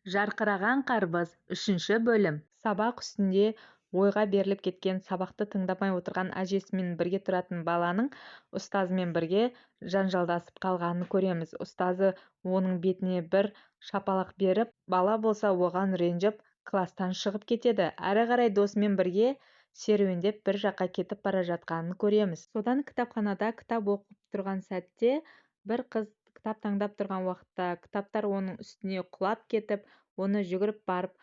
Жарқыраған қарбыз. Үшінші бөлім. Сабақ үстінде ойға беріліп кеткен, сабақты тыңдамай отырған әжесімен бірге тұратын баланың ұстазымен бірге жанжалдасып қалғанын көреміз. Ұстазы оның бетіне бір шапалақ беріп, бала болса оған ренжіп, класстан шығып кетеді. Әрі қарай досымен бірге серуендеп бір жаққа кетіп бара жатқанын көреміз. Содан кітапханада кітап оқып тұрған сәтте бір қыз кітап таңдап тұрған уақытта кітаптар оның үстіне құлап кетіп, оны жүгіріп барып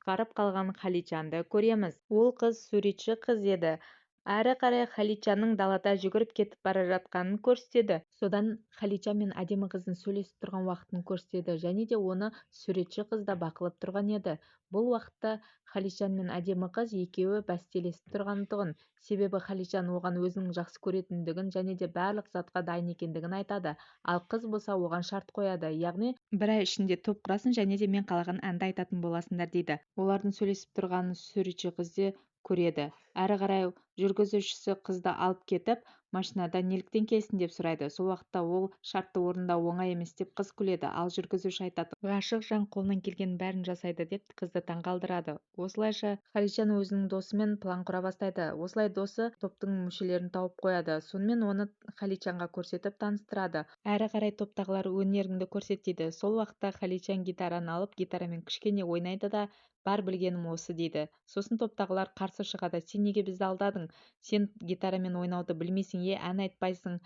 құтқарып қалған Халичанды көреміз. Ол қыз суретші қыз еді. Әрі қарай Халичаның далада жүгіріп кетіп бара жатқанын көрсетеді. Содан Халича мен әдемі қыздың сөйлесіп тұрған уақытын көрсетеді және де оны суретші қыз да бақылап тұрған еді. Бұл уақытта Халичан мен әдемі қыз екеуі бәстелесіп тұрған-тұғын. Себебі Халичан оған өзінің жақсы көретіндігін және де барлық затқа дайын екендігін айтады. Ал қыз болса оған шарт қояды, яғни бір ай ішінде топ құрасың және де мен қалаған әнді айтатын боласыңдар дейді. Олардың сөйлесіп тұрғанын суретші қыз де көреді. Әрі қарай жүргізушісі қызды алып кетіп, машинада неліктен келсін деп сұрайды. Сол уақытта ол шартты орындау оңай емес деп қыз күледі. Ал жүргізуші айтады, ғашық жан қолынан келгеннің бәрін жасайды деп қызды таңғалдырады. Осылайша Халичан өзінің досымен план құра бастайды. Осылай досы топтың мүшелерін тауып қояды. Сонымен оны Халичанға көрсетіп таныстырады. Әрі қарай топтағылар өнеріңді көрсет дейді. Сол уақытта Халичан гитараны алып, гитарамен кішкене ойнайды да, бар білгенім осы дейді. Сосын топтағылар қарсы шығады. Сен неге бізді алдадың? Сен гитарамен ойнауды білмейсің, ән айтпайсың,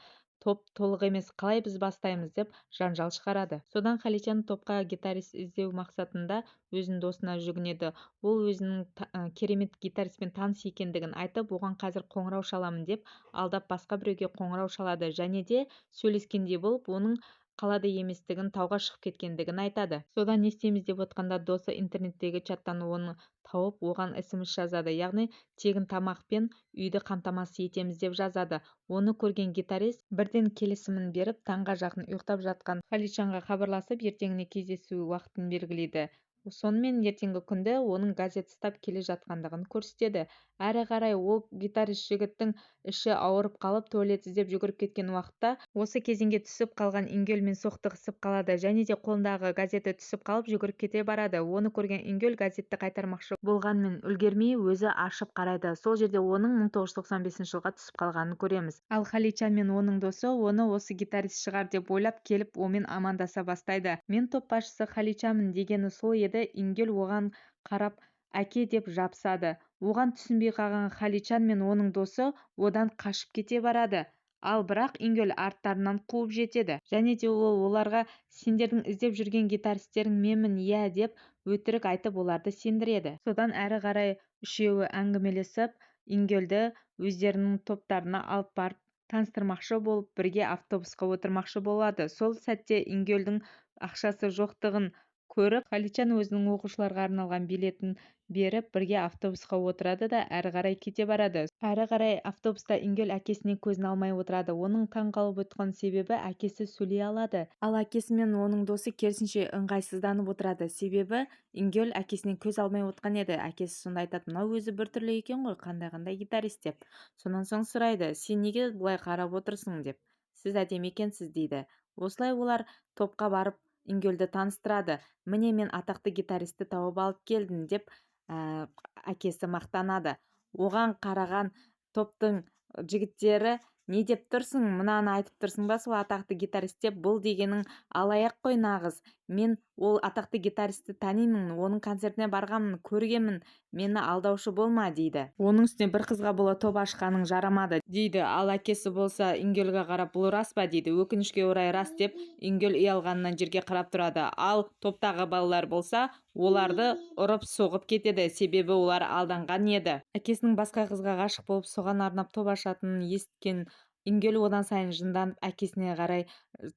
топ толық емес, қалай біз бастаймыз деп жанжал шығарады. Содан Халичан топқа гитарист іздеу мақсатында өзінің досына жүгінеді. Ол өзінің керемет гитаристпен таныс екендігін айтып, оған қазір қоңырау шаламын деп алдап басқа біреуге қоңырау шалады және де сөйлескендей болып, оның қалада еместігін, тауға шығып кеткендігін айтады. Содан не істейміз деп отқанда досы интернеттегі чаттан оны тауып, оған СМС жазады, яғни тегін тамақпен үйді қамтамасыз етеміз деп жазады. Оны көрген гитарист бірден келісімін беріп, таңға жақын ұйықтап жатқан Халичанға хабарласып, ертеңіне кездесу уақытын белгілейді. Сонымен ертеңгі күнді оның газет ұстап келе жатқандығын көрсетеді. Әрі қарай ол гитарист жігіттің іші ауырып қалып, туалет іздеп жүгіріп кеткен уақытта осы кезеңге түсіп қалған Ингөлмен соқтығысып қалады және де қолындағы газеті түсіп қалып, жүгіріп кете барады. Оны көрген Ингөл газетті қайтармақшы болғанмен үлгермей өзі ашып қарайды. Сол жерде оның 1995 жылға түсіп қалғанын көреміз. Ал Халичан мен оның досы оны осы гитарист шығар деп ойлап келіп, онымен амандаса бастайды. Мен топ басшысы Халичанмын дегені сол еді, Ингөл оған қарап әке деп жабысады. Оған түсінбей қалған Халичан мен оның досы одан қашып кете барады. Ал бірақ Ингөл арттарынан қуып жетеді. Және де ол оларға сендердің іздеп жүрген гитаристерің менмін, иә деп өтірік айтып оларды сендіреді. Содан әрі қарай үшеуі әңгімелесіп, Ингөлді өздерінің топтарына алып барып таныстырмақшы болып, бірге автобусқа отырмақшы болады. Сол сәтте Ингөлдің ақшасы жоқтығын көріп, Халичан өзінің оқушыларға арналған билетін беріп, бірге автобусқа отырады да әрі қарай кете барады. Әрі қарай автобуста Ингөл әкесінен көзін алмай отырады. Оның таң қалып отырған себебі әкесі сөйлей алады. Ал әкесі мен оның досы керісінше ыңғайсызданып отырады. Себебі Ингөл әкесінен көз алмай отқан еді. Әкесі сонда айтады, мынау өзі біртүрлі екен ғой, қандай-қандай гитарист деп. Сонан соң сұрайды, сен неге бұлай қарап отырсың деп. Сіз әдемі екенсіз дейді. Осылай олар топқа барып Ингөлді таныстырады. Міне мен атақты гитаристті тауып алып келдім деп әкесі мақтанады. Оған қараған топтың жігіттері не деп тұрсың, мынаны айтып тұрсың ба сол атақты гитарист деп, бұл дегенің алаяқ қой нағыз. Мен ол атақты гитаристті танимын, оның концертіне барғанмын, көргенмін, мені алдаушы болма дейді. Оның үстіне бір қызға бола топ ашқаның жарамады дейді. Ал әкесі болса Ингөлге қарап, бұл рас па дейді. Өкінішке орай рас деп Ингөл ұялғанынан жерге қарап тұрады. Ал топтағы балалар болса оларды ұрып соғып кетеді, себебі олар алданған еді. Әкесінің басқа қызға ғашық болып соған арнап топ ашатынын есіткен Ингөл одан сайын жынданып әкесіне қарай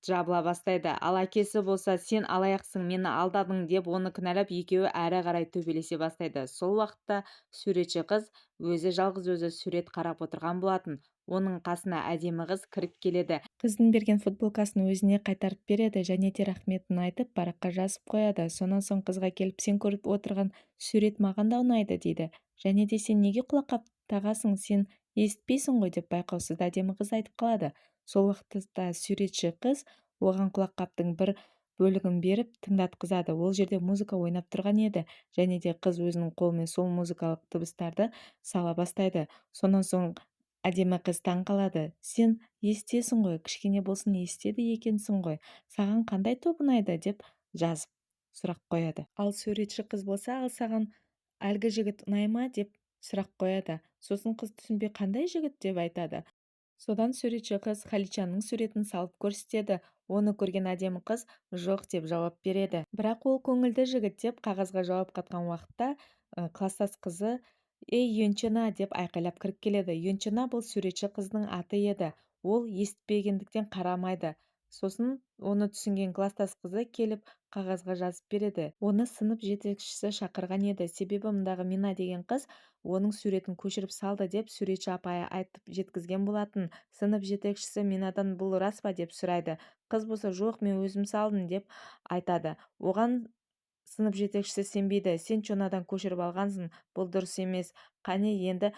жабыла бастайды. Ал әкесі болса сен алаяқсың, мені алдадың деп оны кінәлап, екеуі әрі қарай төбелесе бастайды. Сол уақытта суретші қыз өзі жалғыз өзі сурет қарап отырған болатын. Оның қасына әдемі қыз кіріп келеді. Қыздың берген футболкасын өзіне қайтарып береді және де рахметін айтып параққа жазып қояды. Сонан соң қызға келіп, сен көріп отырған сурет маған да ұнайды дейді. Және де сен неге құлаққап тағасың, сен естіпейсің ғой деп байқаусызда әдемі қыз айтып қалады. Сол уақытта суретші қыз оған құлаққаптың бір Бөлігін беріп тыңдатқызады. Ол жерде музыка ойнап тұрған еді. Және де қыз өзінің қолымен сол музыкалық дыбыстарды сала бастайды. Сонан соң әдемі қыз таң қалады. Сен естесің ғой, кішкене болсын естеді екенсің ғой. Саған қандай топ ұнайды деп жазып сұрақ қояды. Ал суретші қыз болса, ал саған әлгі жігіт ұнай ма деп сұрақ қояды. Сосын қыз түсінбей, қандай жігіт деп айтады. Содан суретші қыз Халичанның суретін салып көрсетеді. Оны көрген әдемі қыз жоқ деп жауап береді. Бірақ ол көңілді жігіт деп қағазға жауап қатқан уақытта класстас қызы «Ей, Юнчина!» деп айқайлап кіріп келеді. Юнчина бұл суретші қыздың аты еді. Ол естіпегендіктен қарамайды. Сосын оны түсінген класстас қызы келіп қағазға жазып береді. Оны сынып жетекшісі шақырған еді. Себебі мұндағы Мина деген қыз оның суретін көшіріп салды деп суретші апайы айтып жеткізген болатын. Сынып жетекшісі Минадан бұл рас па деп сұрайды. Қыз болса, жоқ, мен өзім салдым деп айтады. Оған сынып жетекшісі сенбейді. Сен Чонадан көшіріп алғансың, бұл дұрыс емес. Қане, енді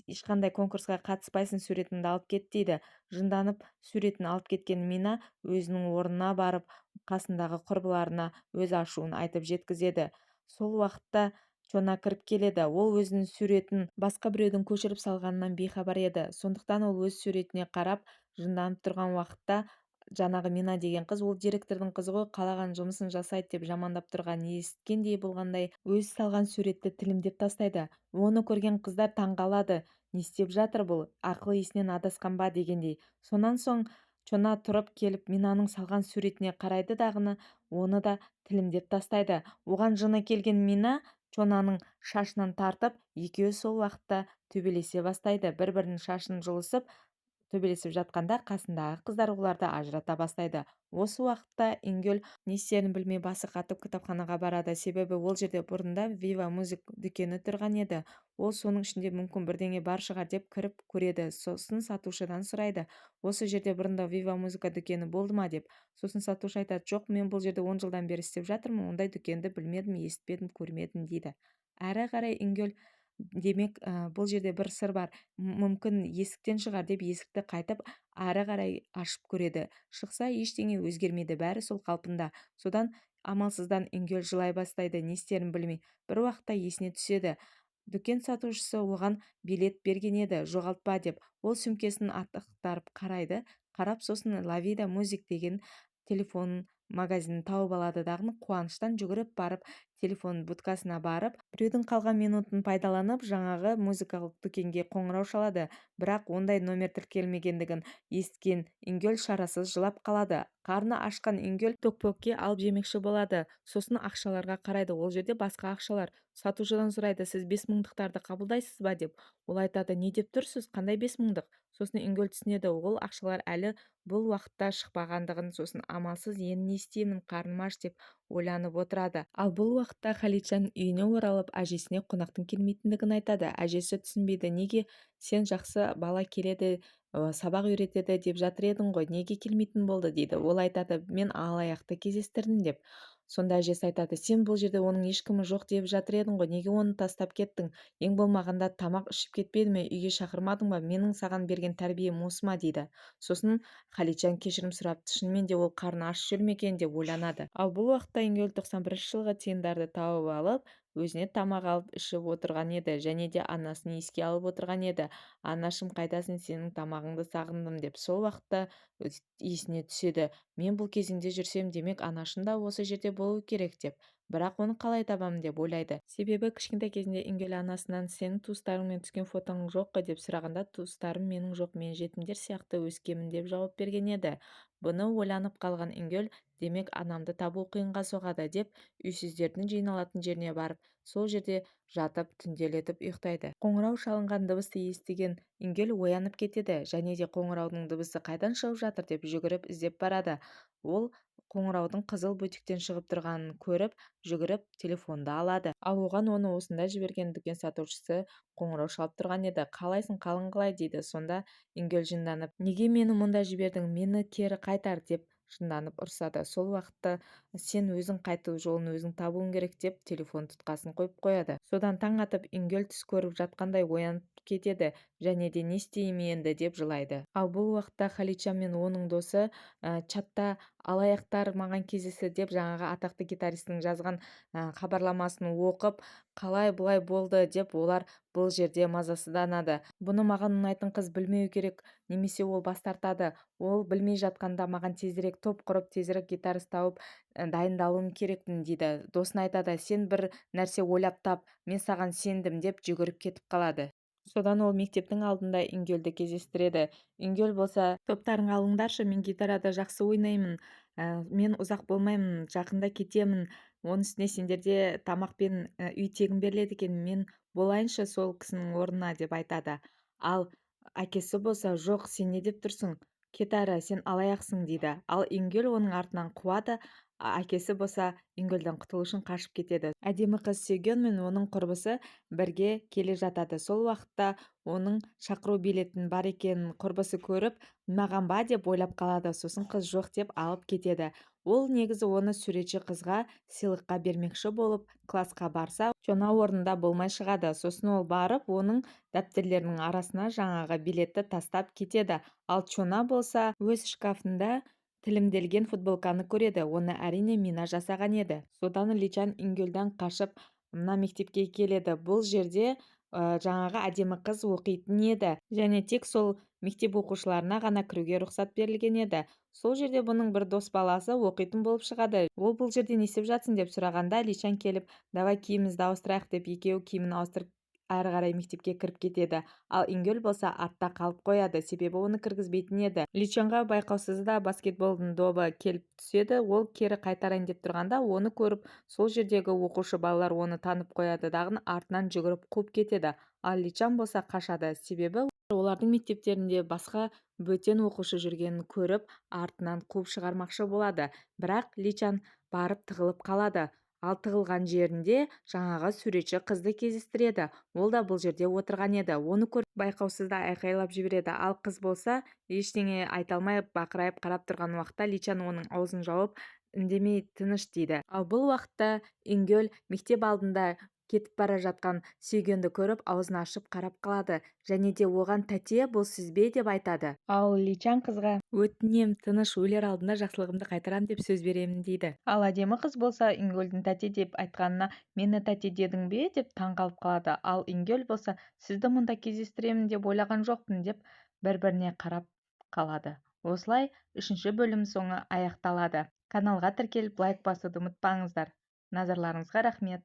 ешқандай конкурсқа қатыспайсың, суретіңді алып кет дейді. Жынданып суретін алып кеткен Мина өзінің орнына барып, қасындағы құрбыларына өз ашуын айтып жеткізеді. Сол уақытта Чона кіріп келеді. Ол өзінің суретін басқа біреудің көшіріп салғанынан бейхабар еді. Сондықтан ол өз суретіне қарап жынданып тұрған уақытта жаңағы Мина деген қыз, ол директордың қызы ғой, қалаған жұмысын жасайды деп жамандап тұрғанын есіткендей болғандай, өз салған суретті тілімдеп тастайды. Оны көрген қыздар таңғалады. Не істеп жатыр бұл, ақыл есінен адасқан ба дегендей. Сонан соң Чона тұрып келіп Минаның салған суретіне қарайды дағыны, оны да тілімдеп тастайды. Оған жыны келген Мина Чонаның шашынан тартып, екеуі сол уақытта төбелесе бастайды. Бір-бірінің шашын жұлысып төбелесіп жатқанда қасындағы қыздар оларды ажырата бастайды. Осы уақытта Ингөл не істерін білмей басы қатып кітапханаға барады. Себебі ол жерде бұрында Viva Music дүкені тұрған еді. Ол соның ішінде мүмкін бірдеңе бар шығар деп кіріп көреді. Сосын сатушыдан сұрайды. Осы жерде бұрында Viva Музыка дүкені болды ма деп. Сосын сатушы айтады, жоқ, мен бұл жерде 10 жылдан бері істеп жатырмын, ондай дүкенді білмедім, естіпедім, көрмедім дейді. Әрі қарай Ингөл, демек, бұл жерде бір сыр бар, мүмкін есіктен шығар деп есікті қайтып ары қарай ашып көреді. Шықса, ештеңе өзгермейді, бәрі сол қалпында. Содан амалсыздан Ингөл жылай бастайды, не істерін білмей. Бір уақытта есіне түседі. Дүкен сатушысы оған билет берген еді, жоғалтпа деп. Ол сөмкесін ақтарып қарайды, қарап сосын Лавида Музик деген телефон магазинін тауып алады дағыны, қуаныштан жүгіріп барып телефон будкасына барып, біреудің қалған минутын пайдаланып, жаңағы музыкалық дүкенге қоңырау шалады. Бірақ ондай номер тіркелмегендігін естіген Ингөл шарасыз жылап қалады. Қарны ашқан Ингөл токпокки алып жемекші болады. Сосын ақшаларға қарайды, ол жерде басқа ақшалар. Сатушыдан сұрайды, сіз 5 мыңдықтарды қабылдайсыз ба деп. Ол айтады, не деп тұрсыз, қандай 5 мыңдық? Сосын Ингөл түсінеді, ол ақшалар әлі бұл уақытта шықпағандығын. Сосын амалсыз енді не істеймін, қарным аш деп ойланып отырады. Ал бұл уақытта Халиджан үйіне оралып, әжесіне қонақтың келмейтіндігін айтады. Әжесі түсінбейді, неге сен жақсы бала келеді, сабақ үйретеді деп жатыр едің ғой, неге келмейтін болды дейді. Ол айтады, мен алаяқты кездестірдім деп. Сонда әжесі айтады, сен бұл жерде оның ешкімі жоқ деп жатыр едің ғой, неге оны тастап кеттің? Ең болмағанда тамақ ішіп кетпеді ме, үйге шақырмадың ба? Менің саған берген тәрбием осы ма дейді. Сосын Халиджан кешірім сұрап, шынымен де ол қарны аш жүр ме екен деп ойланады. Ал бұл уақытта Ингөл 91 жылғы тиындарды тауып алып, өзіне тамақ алып ішіп отырған еді, және де анасын еске алып отырған еді. Анашым, қайдасың, сенің тамағыңды сағындым деп. Сол уақытта есіне түседі. Мен бұл кезеңде жүрсем, демек анашым да осы жерде болу керек деп. Бірақ оны қалай табамын деп ойлайды. Себебі кішкентай кезінде Ингөл анасынан сенің туыстарыңмен түскен фотоң жоқ қой деп сұрағанда, туыстарым менің жоқ, мен жетімдер сияқты өскенмін деп жауап берген еді. Бұны ойланып қалған Ингөл, демек анамды табу қиынға соғады деп үйсіздердің жиналатын жеріне барып, сол жерде жатып түнделетіп ұйықтайды. Қоңырау шалынған дыбысты естіген Ингөл оянып кетеді, және де қоңыраудың дыбысы қайдан шығып жатыр деп жүгіріп іздеп барады. Ол қоңыраудың қызыл бутиктен шығып тұрғанын көріп, жүгіріп телефонды алады. Ал оған оны осында жіберген дүкен сатушысы қоңырау шалып тұрған еді. Қалайсың, қалың қалай дейді. Сонда Ингөл жынданып, неге мені мұнда жібердің, мені кері қайтар деп жынданып ұрсады. Сол уақытта сен өзің қайту жолын өзің табуың керек деп телефон тұтқасын қойып қояды. Содан таң атып Ингел түс көріп жатқандай оянып кетеді және де не істеймін енді деп жылайды. Ал бұл уақытта Халича мен оның досы чатта алаяқтар маған кездесті деп жаңағы атақты гитаристің жазған хабарламасын оқып, қалай бұлай болды деп олар бұл жерде мазасызданады. Бұны маған ұнайтын қыз білмеу керек, немесе ол бас тартады. Ол білмей жатқанда маған тезірек топ құрып, тезірек гитарист тауып, дайындалуым керекпін дейді. Досына айтады, сен бір нәрсе ойлап тап, мен саған сендім деп жүгіріп кетіп қалады. Содан ол мектептің алдында Ингелді кездестіреді. Ингел болса, топтарыңа алыңдаршы, мен гитарада жақсы ойнаймын, мен ұзақ болмаймын, жақында кетемін. Оның үстіне сендерде тамақ пен үй тегін беріледі екен, мен болайыншы сол кісінің орнына деп айтады. Ал әкесі болса, жоқ, сен не деп тұрсың? Кет әрі, сен алаяқсың дейді. Ал Ингел оның артынан қуады, әкесі болса Ингелден құтылу үшін қашып кетеді. Әдемі қыз Сөгөн мен оның құрбысы бірге келе жатады. Сол уақытта оның шақыру билетінің бар екенін құрбысы көріп, маған ба деп ойлап қалады. Сосын қыз жоқ деп алып кетеді. Ол негізі оны суретші қызға сыйлыққа бермекші болып классқа барса, Чона орнында болмай шығады. Сосын ол барып, оның дәптерлерінің арасына жаңағы билетті тастап кетеді. Ал Чона болса өз шкафында тілімделген футболканы көреді. Оны әрине Мина жасаған еді. Содан Личан Ингелден қашып мына мектепке келеді. Бұл жерде жаңағы әдемі қыз оқитын еді. Және тек сол мектеп оқушыларына ғана кіруге рұқсат берілген еді. Сол жерде бұның бір дос баласы оқитын болып шығады. Ол бұл жерде не істеп жатсың деп сұрағанда Личан келіп, давай киімімізді ауыстырайық деп екеуі киімін ауыстырып әрі қарай мектепке кіріп кетеді. Ал Ингел болса артта қалып қояды, себебі оны кіргізбейтін еді. Личанға байқаусызда баскетболдың добы келіп түседі. Ол кері қайтарайын деп тұрғанда оны көріп, сол жердегі оқушы балалар оны танып қояды дағыны артынан жүгіріп қуып кетеді. Ал Личан болса қашады, себебі олардың мектептерінде басқа бөтен оқушы жүргенін көріп, артынан қуып шығармақшы болады. Бірақ Личан барып тығылып қалады. Ал тығылған жерінде жаңағы суретші қызды кездестіреді. Ол да бұл жерде отырған еді. Оны көріп байқаусызда айқайлап жібереді. Ал қыз болса ештеңе айта алмай бақырайып қарап тұрған уақытта Личан оның аузын жауып, үндемей тыныш дейді. Ал бұл уақытта Ингел мектеп алдында кетіп бара жатқан Сүйгенді көріп, аузын ашып қарап қалады. Және де оған тәте, бұл сіз бе деп айтады. Ал Личан қызға өтінем, тыныш, өлер алдында жақсылығымды қайтарам деп сөз беремін дейді. Ал әдемі қыз болса Ингелдің тәте деп айтқанына мені тәте дедің бе деп таң қалып қалады. Ал Ингел болса сізді мұнда кездестіремін деп ойлаған жоқпын деп бір-біріне қарап қалады. Осылай үшінші бөлім соңы аяқталады. Каналға тіркеліп лайк басуды ұмытпаңыздар. Назарларыңызға рахмет.